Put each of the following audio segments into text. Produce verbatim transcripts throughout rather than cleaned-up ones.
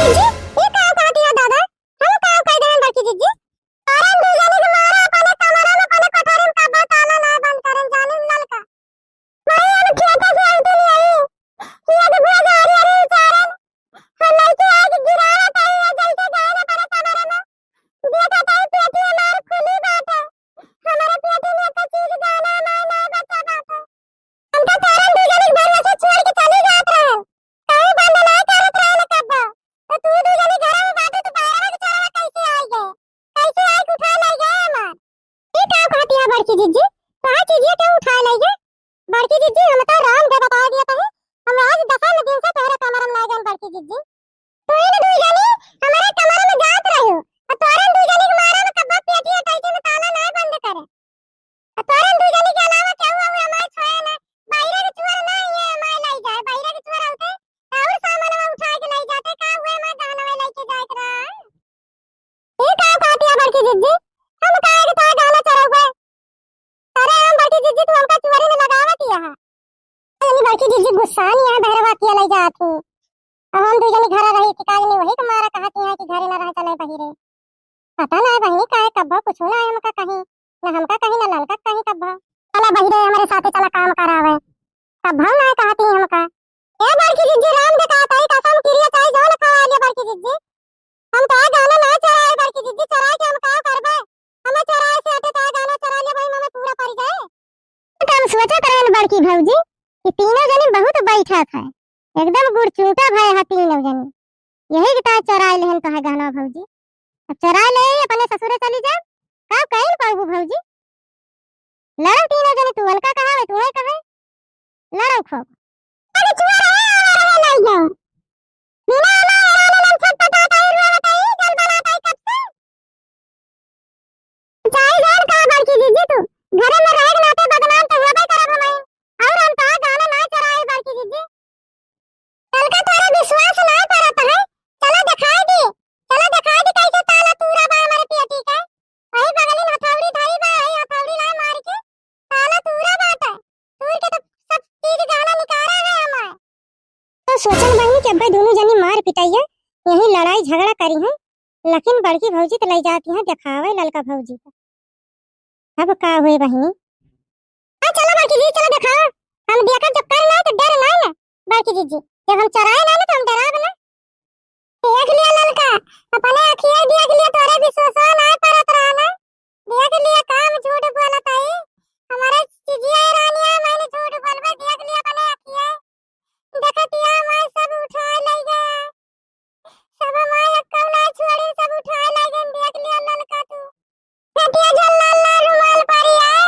जिज्जी, ई का कहती है दादा? हम का कह देहन बड़की जिज्जी? अरे दू जनी के मारा अपने कमरा में, अपने कोठरी में कब्बो ताला ना बंद करेन, जानिन ललका। भाई हम खेते से आइती नहीं आई, ये तो बुआ जा रही है बेचारन। हम लड़की आके गिरावत आई है, जैसे गए ना अपने कमरा में। देखा ताई पेटी हमार खुली बाटे, हमारे पेटी में एक चीज दाना ना, ना बचा बाटे। हम तो तोरन दू जनी के घर में से छोड़ के चली जात रहन। काहे बंद ना करत रहन कब्बो? तो तू दू जनी घर में बाटे तो बाहर के चोरवा कैसे आई गए? कैसे आई के उठा ले गए हमार? ई का कहती है बड़की जिज्जी? कहाँ चीजिए के उठा ले गए? बड़की जिज्जी हम तो राम के बता दिया था। हम आज दसन दिन से तोहरे कमरा में ना जान बड़की जिज्जी। तू ही न दू जनी हमारे कमरा में जात रही हो। और तोरन दू जनी के मारा में कब्बो पेटी अटैची में ताला ना बंद करे। आ तोरन दू जनी के अलावा केहू अउर हमारे छोड़े ना। बाहिरे के चोर ना ये हमारे लाई जाए, बाहिरे के चोर आउते अउर सामानवा उठा के लाई जाते, का हुए हमारे गहनवा लेके जाए के रहा। ई का कहती है बड़की जिज्जी? हम काहे के तोरे गहना चोरौबे? अरे हम बड़की जिज्जी तू हमका चोरी में लगावत ही है। यानी बड़की जिज्जी गुस्सा नहीं है, बहरवा किया लाई जात ही। अब हम दू जनी घरे रही थी, काज नहीं वही के मारा कहती है कि घरे ना रहे चले बाहिरे। पता ना है बहिनी, काहे कब्बो कुछ ना है हमका कहीं, ना हमका कहीं, ना ललका कहीं कब्बो। चला बहिरे, हमारे साथे चला काम करावे। कब्बो ना है कहती हमका। ए बड़की जिज्जी, राम के कहत हई, कसम किरिया चाहे जौन खवा ले बड़की जिज्जी। हम तो गहना ना चोराए बड़की जिज्जी, चोराए के हम का करबे? हमें चोराए से हटे तो गहना चोरा ले भाई, हमें पूरा पड़ जाए। तो हम सोचत रहन बड़की भौजी कि तीनों जनी बहुत बैठत है, एकदम गुड़चूटा भय है तीनों जनी, यही के ताय चोराए लेहन तो है गहना भौजी। अब चोराए ले अपने ससुरे चली जा, का कहीं पाऊबू भौजी? लड़ो तीनों जनी, तू हल्का कहा है, तू है कहा है, लड़ो खूब। अरे चुआ रहे, आ रहे नहीं गए। बिना हमारे रानी नमक पटाता है, रुआ बताई, जल बनाता है कब से। चाहे जान का बड़की जिज्जी तू, घरे में रहे के नाते बदनाम तो होबे करब हमारे। और हम कहा गाना ना चोराए बड़की जिज्जी। कल का तोरा विश्वास ना करत है, चला दिखाई दी, चला दिखाई दी कैसे ताला तूरा बा हमारे पेटी के। वही बगली में हथौड़ी धरी बा, वही हथौड़ी ला मार के ताला तूरा बाटे, तूर के तो सब चीज गाना निकारा है हमार। तो सोचन बहिनी कि अब्बे दोनों जनी मार पिटाइए, यही लड़ाई झगड़ा करी हैं, लेकिन बड़की भौजी तो ले जाती हैं दिखावे ललका भौजी का। अब का हुए बहिनी? हाँ, चलो बड़की जी, चलो दिखाओ। हम देखब जब कर ना तो डर ना ना बड़की जी, जब हम चोराए ना ना तो हम डराब ना। देख लिया ललका, अपने अखिए देख लिया, तोरे विश्वासवा ना परत रहा ना। देख लिया काम झूठ बोलत है। हमारे चिजिया रानिया मैंने झूठ बोलबे, देख लिया अपने अखिए। देखतिया मैं सब उठा ले गया। सब हमार एक्कौ ना छोड़ी, सब उठाए लागेन, देख लिया ललका तू। खटिया झोल लाल लाल रुमाल परी आए,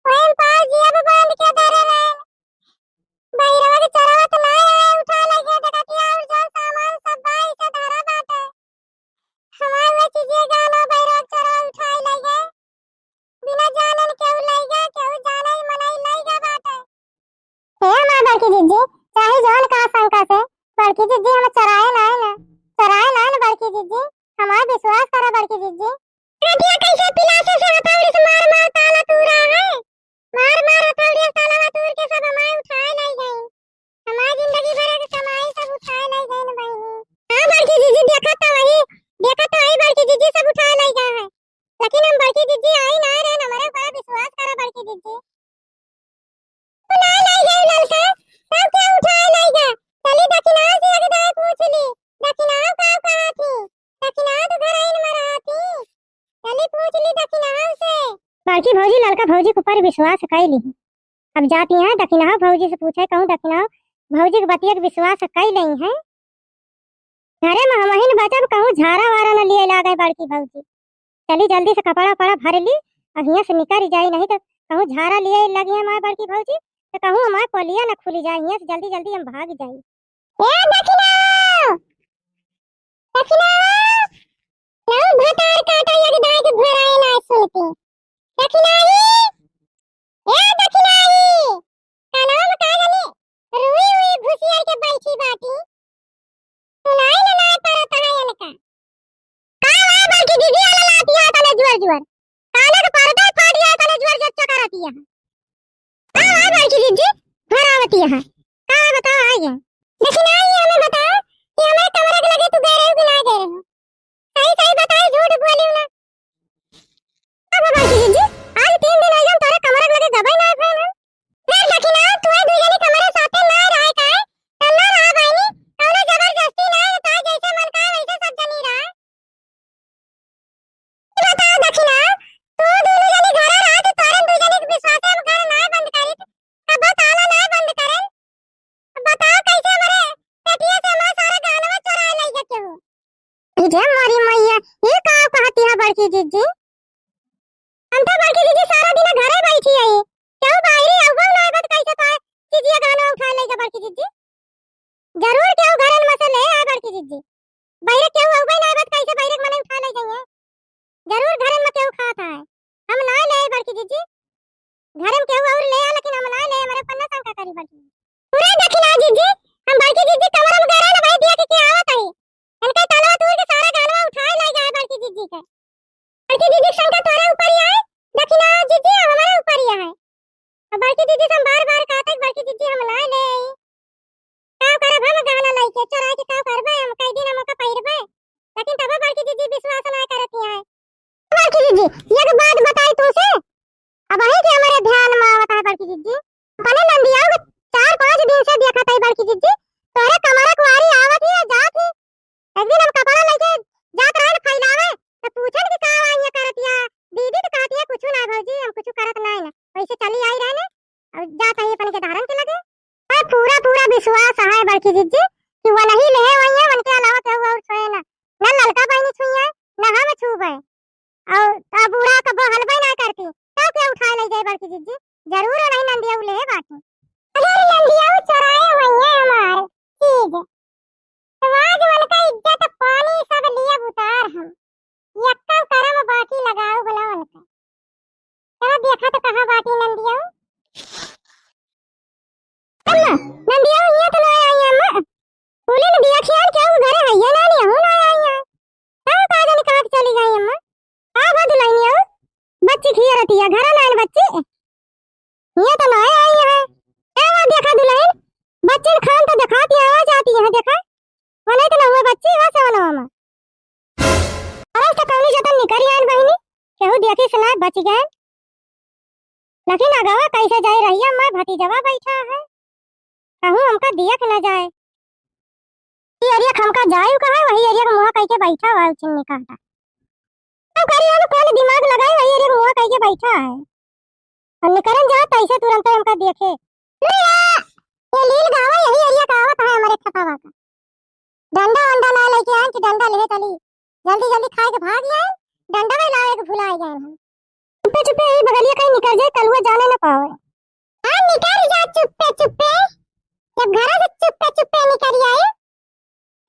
वही में पाँव जियब बांध के धरे रहे। बहिरवा के चोरवा तो ना आए, उठाए लगे, देखतिया और जौन सामान सब बा, इसे धरा बाटे। हमार वे चीजें गाना बहिरवा के चोरवा उठाए लगे। बिना जानन केहू लइगा, केहू जानई मनई लइगा बाटे। हे हमार बड़की जिज्जी, चाहे जौन का शंका से, बड़की जिज्जी हम चोराए नाय ना, चोराए नाय ना बड़की जिज्जी, हमार विश्वास करा बड़की जिज्जी। रतिया कैसे पिलासे से हथौड़ी से मार मार ताला तूरा है, मार मार हथौड़ी से ताला तूर के सब हमार उठाए लइ गई। हमार जिंदगी भर के कमाई सब उठाए ले गए न बहिनी। हाँ बड़की जिज्जी, देखा तो वही, देखा तो वही बड़की जिज्जी सब उठाए ले गए हैं। लेकिन हम बड़की जिज्जी आई ना रहे, हमारे ऊपर विश्वास करा बड़की जिज्जी। तू ना ले गए ललका, सब क्या उठाए ले गए? चली दखिना से एक दाई पूछ ली, दखिना का कहा थी? दखिना तो घर आई न रहा थी। चली पूछ ली दखिना से। बड़की भौजी ललका भौजी के ऊपर विश्वास कर ली। अब जाती हैं दखिनहा भौजी से पूछे, कहूँ दखिनहा भौजी के बतिया के विश्वास कई लेई हैं। घरे में हमहिन बचब, कहूँ झारा वारा न लिए लागे बड़की भौजी। चली जल्दी से कपड़ा उपड़ा भर ली और हियाँ से निकल जाई, नहीं तो कहूँ झारा लिए लगी हमारे बड़की भौजी तो कहूँ हमारे पोलिया न खुली जाए। हियाँ से जल्दी जल्दी हम भाग जाई। ए दखिनहा, दखिनहा, नाम भतार काटा यग दाई के भराए ना सुनती। दखिनाही, ए दखिनाही, कानवा में का जाने रुई हुई घुसियार के बैठी बाटी। सुनाई न ना परत है इनका। का हुआ बड़की जिज्जी वाला लातिया तने जुअर जुअर? काना के पर्दा फाट गया तने जुअर जुअर चकरातिया। का हुआ बड़की जिज्जी? भरावतिया है। का बताओ आई है? दखिनाही हमें बताओ कि हमारे कमरे के लगे तू गए जे मोरी मैया, ई का कहती है बड़की जिज्जी? हम तो बड़की जिज्जी सारा दिन घरे बैठी है, केहू बाहरी आउबो ना बत कैसे पाए, जिज्जी गहना उठा ले जा बड़की जिज्जी। जरूर केहू घरन में से ले आए बड़की जिज्जी। बहिरे केहू अउबे ना बत कैसे बहिरे के मने उठा ले जाइए। जरूर घरन में केहू खात है। हम ना ले आए बड़की जिज्जी। घरन केहू और ले आ, लेकिन हम ना ले, हमरे पन्ना शंका करी बड़की। पूरा देखी ना जिज्जी, हम बड़की जिज्जी कमरा में गए रहे ना, वही दिया के, के आवत है। इनका तालवा तोड़ के सारा गहनवा उठाए ले गए बड़की जिज्जी के। बड़की जिज्जी शंका तोरे ऊपर ही है, देखी ना जिज्जी, अब हमारे ऊपर ही है। अब बड़की जिज्जी से हम बार-बार कहते हैं, बड़की जिज्जी हम ना ले। का करब हम गहना लइके, चोराई के का करबे हम, कई दिन हम ओका पहिरबे। लेकिन तबो बड़की जिज्जी विश्वास ना करती है। बड़की जिज्जी, एक बात बताई तुमसे, अब वही के हमारे ध्यान में आवत है बड़की जिज्जी। अपने नंदिया के चार पाँच दिन से देखत है बड़की जिज्जी, तोरे कमरा कुआरी आवत ही, जात ही। एक दिन हम कपड़ा लेके जात रहन फैलावे, तो पूछन कि का आई है करत या। दीदी तो कहती है, "कुछ ना भौजी, हम कुछ करत ना है ना, वैसे चली आई रहने।" और जात है अपन के धारन के लगे। है पूरा, पूरा विश्वास है बड़की जिज्जी कि वो नहीं ले वही है, उनके अलावा केहू और छुए ना, ना ललका बहनी छुई है, ना हम छूबे। और अब बूढ़ा कबो हलबे ना करती, तो के उठाए ले जाए बड़की जिज्जी, जरूर नहीं नंदिया ले बाटी। अगर नंदिया चोराए हुई है हमार चीज, तो आज उनका इज्जत पानी सब लिए उतार हम। यक्का करम बाकी लगाओ बोला उनका। चलो देखा तो कहाँ बाटी नंदिया। अम्मा, नंदिया ये तो ना आई अम्मा। बोले न दिया ख्याल क्या वो घरे है ये ना नहीं हूँ ना आई है। कहाँ कहाँ जाने कहाँ के चली गई अम्मा। का बा दुल्हनिया? बच्ची खिया रहती है, घरा ना आइन बच्ची। ये तो ना आई है। ए, वो देखा दुल्हन, बच्चन खान तो दिखाती है, आ जाती है, देखा। वो नहीं तो ना हुआ बच्ची, वो से वाला मामा। अरे तो कौनी जतन निकल आइन बहिनी, केहू देखी सुनाए बच गए। लेकिन अगवा कैसे जाए रहिया, मैं भतीजवा बैठा है, कहूँ हमका दिया के न जाए। ये एरिया हमका जाए कहा है, वही एरिया का मुँह कह के बैठा हुआ है चिन्नी काटा। तो करी हम कौन दिमाग लगाए, वही एरिया का मुँह कह के बैठा है। हम निकरन जात, तैसे तुरंते हमका देखे। ले आ! ये लील गावा, यही एरिया का आवत है हमारे खेतवा का। डंडा वंडा ना लेके आए कि डंडा ले चली। जल्दी जल्दी खाए के भाग आए, डंडा में लावे के भुलाए गए हम। चुप्पे चुप्पे यही बगलिया कहीं निकर जाए, कलुआ जाने न पावे। हाँ, निकर जा चुप्पे चुप्पे। जब घर से चुप्पे चुप्पे निकर आए,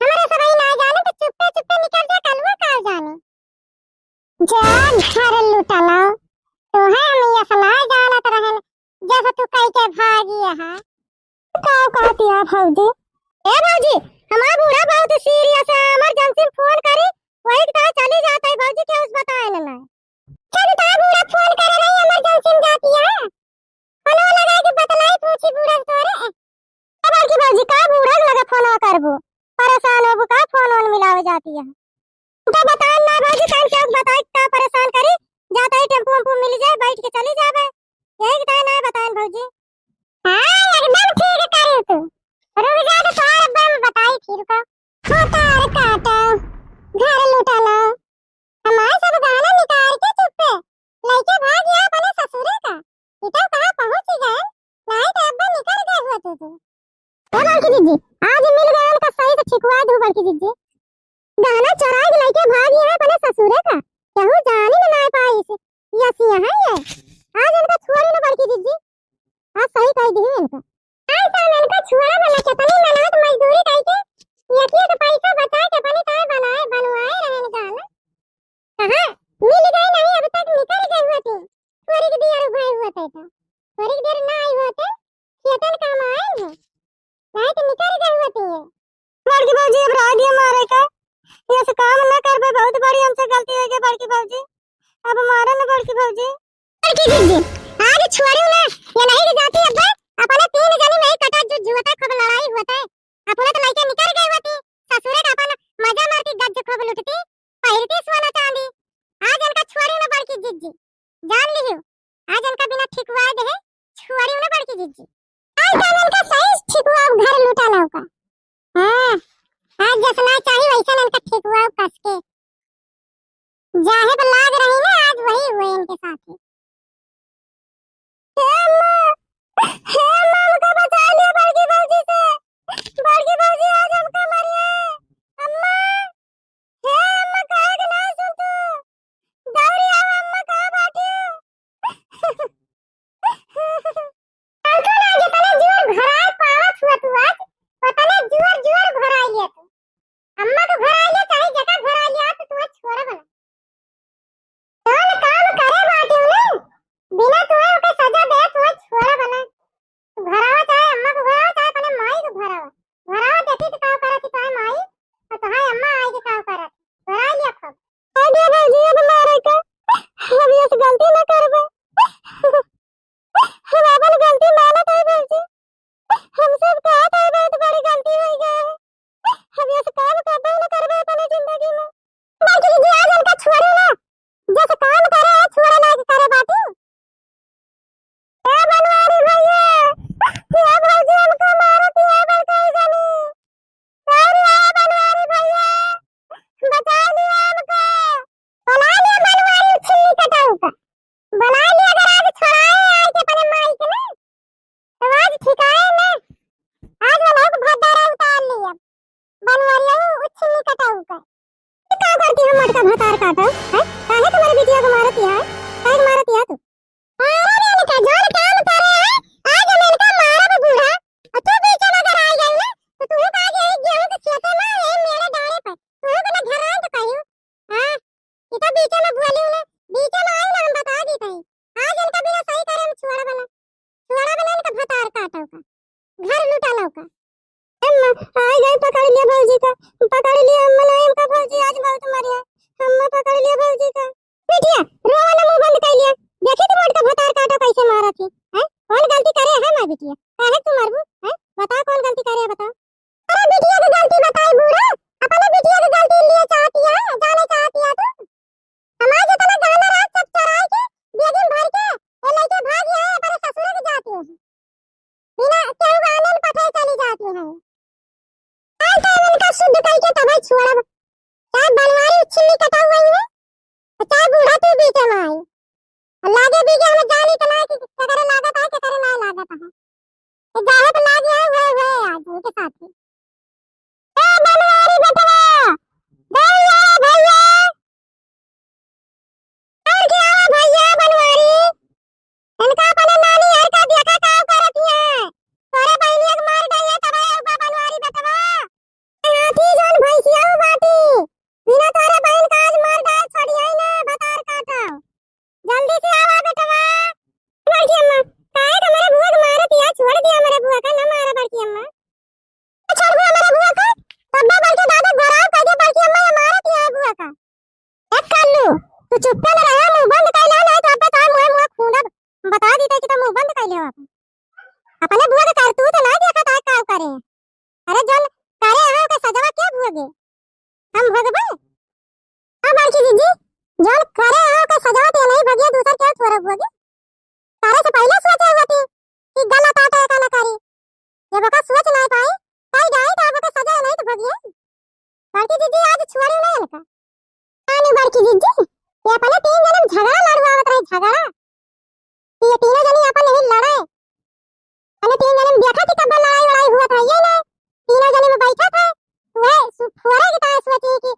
हमारे सब ही ना जाने तो चुप्पे चुप्पे निकर जा, कलुआ का जाने। जा घर लुटला, तोहे हम ये सलाह जानत रहन, जैसे तू कह के भागी है। का कहती है भौजी? ए भौजी, हमार बूढ़ा बहुत सीरियस है, इमरजेंसी में फोन करी, वही के तहत चली जाता है भौजी, के उस बताए न ना। चल तो बूढ़ा फोन करे रही, इमरजेंसी में जाती है। हेलो लगा के बतलाई पूछी बूढ़ा से तोरे। ए बड़की भौजी, का बूढ़ा के लगे फोन करबो? परेशान होबो का, फोन वोन मिलावे जाती है। तो बताए ना भौजी, टाइम से बताए का परेशान करी, जाता ही टेम्पू वेम्पू मिल जाए, बैठ के चली जावे। यही के ताई ना बताए भौजी। हाँ, एकदम ठीक करे तू। रुक जा तो तोहार अब्बा हम बताई फिर का। हो तार काटा, घर लुटाला। हमार सब गहना निकाल के चुप्पे लइके भाग गया अपने ससुरे का। ई तो कहाँ पहुँच गए, नहीं तो अब्बा निकल गए हुआ तू तू। ए बड़की जिज्जी, आज मिल गए उनका सही से ठिकवा दू बड़की जिज्जी। गहना चोराई के लइके भाग गया अपने ससुरे का, केहू जानी न नाय पाइस। यस यहाँ ये। आज इनका छुआरी न बड़की जिज्जी, आज सही कह दी इनका। आज तो इनका छुआरा वाला कितनी मेहनत मजदूरी करके एक एक पैसा बचा के अपनी ताय बनाए बनवाए रहन गाल। कहाँ मिल गए नहीं, अब तक निकल गए हुए थे। थोड़ी देर भय हुए थे तो, थोड़ी देर ना आई हुए थे, खेतन काम आए हैं। नहीं तो निकल गए हुए थे। बड़की भौजी, अब रह दिया मारे का, ये से काम न करबे, बहुत बड़ी हमसे गलती हो गई बड़की भौजी, अब मारे न बड़की भौजी। बड़की जिज्जी, आज छोड़ू ना, ये नहीं के जाती अब, अपने तीन जनी में ही कटा जो जुवता खूब लड़ाई हुआ था, अपने तो लइके निकल गए हुआ थी, ससुरे का अपन मजा मारती गज खूब लुटती, पहिरती सोना चांदी, आज इनका छोड़ू ना बड़की जिज्जी, जान लिहियो, आज इनका बिना ठिकवाए दे है, छोड़ू ना बड़की जिज्जी। आज हम इनका सही ठिकवाब घर लुटा लौका। हाँ, आज जसना चाही वैसन इनका ठिकवाब कस के। जाहे पर लाग रही ना, आज वही हुए इनके साथ। हे अम्मा, हे अम्मा, हमका बचा लिया बड़की भौजी से। बड़की भौजी आज हमका मरिए। आए के काम करत, बड़ा लिया खूब। आगे भौजी अब मारे का, हम यस गलती न करबे। हम अपन गलती मानत है भौजी, हमसे अब कहा था बहुत बड़ी गलती हो गई है। हम यस काम कबो न करबे अपने जिंदगी में। बड़की दीदी आज इनका छोड़ी ना, जैसे काम करे है छोड़े लायक करे बाटी। ए बनवारी भैया, ए भौजी हमको मारत है बड़का जनी। अरे ए बनवारी भैया, बचा लिया हमको। बना लिया बनवारी उछिल्ली कटाऊ का। बना लिया अगर आज छोड़ाए आए के अपने माई के ना, तो आज ठिकाए ना। आज वाला को भद्दारा उतार लिया। बनवारी उछिल्ली कटाऊ का। ये का करती हो मोटका भतार काटो, हैं? काहे तुम्हारे बिटिया को मारती है? काहे मारती है तू? अरे रे इनका जोन काम करे है, आज हम इनका मारब बूढ़ा। और तू बीच में अगर आ गई ना, तो तू का जे गेहूं के खेते में, ये मेरे डारे पर, तू को ना घर आए तो कहियो। हाँ, ये तो बीच में बोली ना, बीच में आई ना, हम बता दी कहीं। आज इनका बिना सही करे हम छोड़ा बना, छोड़ा बना इनका भतार काटो का, घर लुटा लो का। अम्मा, आ गए, पकड़ लिया भौजी का, पकड़ लिया अम्मा, ना हमका भौजी आज बहुत मारिया, अम्मा पकड़ लिया भौजी का। बिटिया, रोवा ना, मुंह बंद कर लिया। देखी तू मोटका भतार काटो कैसे मारत ही, हैं? कौन गलती करे है माँ बिटिया? काहे तू मारबू, हैं? बताओ कौन गलती करे है, बताओ। अरे बिटिया की गलती बताई बूढ़ा, अपने बिटिया की गलती लिए चाहती है, जाने चाहती है तू? हमारे जितना गाना रात सब चोराई के, बेगिन भर के, ये लेके भाग गया है, अपने ससुर के जाती है। बिना केहू के आने में पठे चली जाती है। आज तो इनका शुद्ध करके तबे छोड़ब। चाहे बनवारी उछिल्ली कटा हुआ ही है, और चाहे बूढ़ा तू बीच में आई। और लागे बीजे हमें जानी तो ना कि केकरे लागत है, केकरे ना लागत है। ये जाहत लागे है, वह, वह आज उनके साथ ही। ए बनवारी बेटवा, भैया, भैया, और क्या है भैया बनवारी? इनका अपने नानी हर का देखा का करत है? तोरे बहनिया के मार डालिए तब आए ऊपर बनवारी बेटवा। हाथी जौन भैंसिया बाटी, बिना तोरे बहन का आज मार डाल छोड़ी है ना, भतार काटो। जल्दी से आवा बेटवा। बड़की अम्मा, काहे का मेरे बुआ के मारत है? छोड़ दिया मेरे बुआ का, ना मारा बड़की अम्मा। छोड़बू हमारे बुआ का? तब्बे बड़के दादा गोराव कह दे बड़की अम्मा ये मारत है बुआ का। ए कल्लू, तू चुप्पे न रहा, मुंह बंद कर ले, नहीं तो अब्बे तोहार मुंह, मुंह खूंदब। बता दी कि तो मुंह बंद कर ले अपन। अपने बुआ के करतूत ना देखा था का करे। अरे जौन करे हो के सजवा के भोगे? हम भोगबे? हाँ बड़की जीजी, जौन करे हो के सजवा ते नहीं भोगे, दूसर के थोड़ा भोगे। करे से पहले सोचे हुआ थी कि गलत आटा का न करी। जब ओका सोच नहीं पाई, कई जाए तो अब ओका सजा नहीं तो भोगिए। बड़की जीजी आज छुआरी नहीं इनका। आने बड़की जीजी, ये अपने तीन जने में झगड़ा लड़वावत रहे, झगड़ा। कि ये तीनों जने अपन नहीं लड़े। अपने तीन जने में देखा थी कब लड़ाई वड़ाई हुआ था, ये ना तीनों जने में बैठा था। वह सु-, फुहरे की तरह सोची कि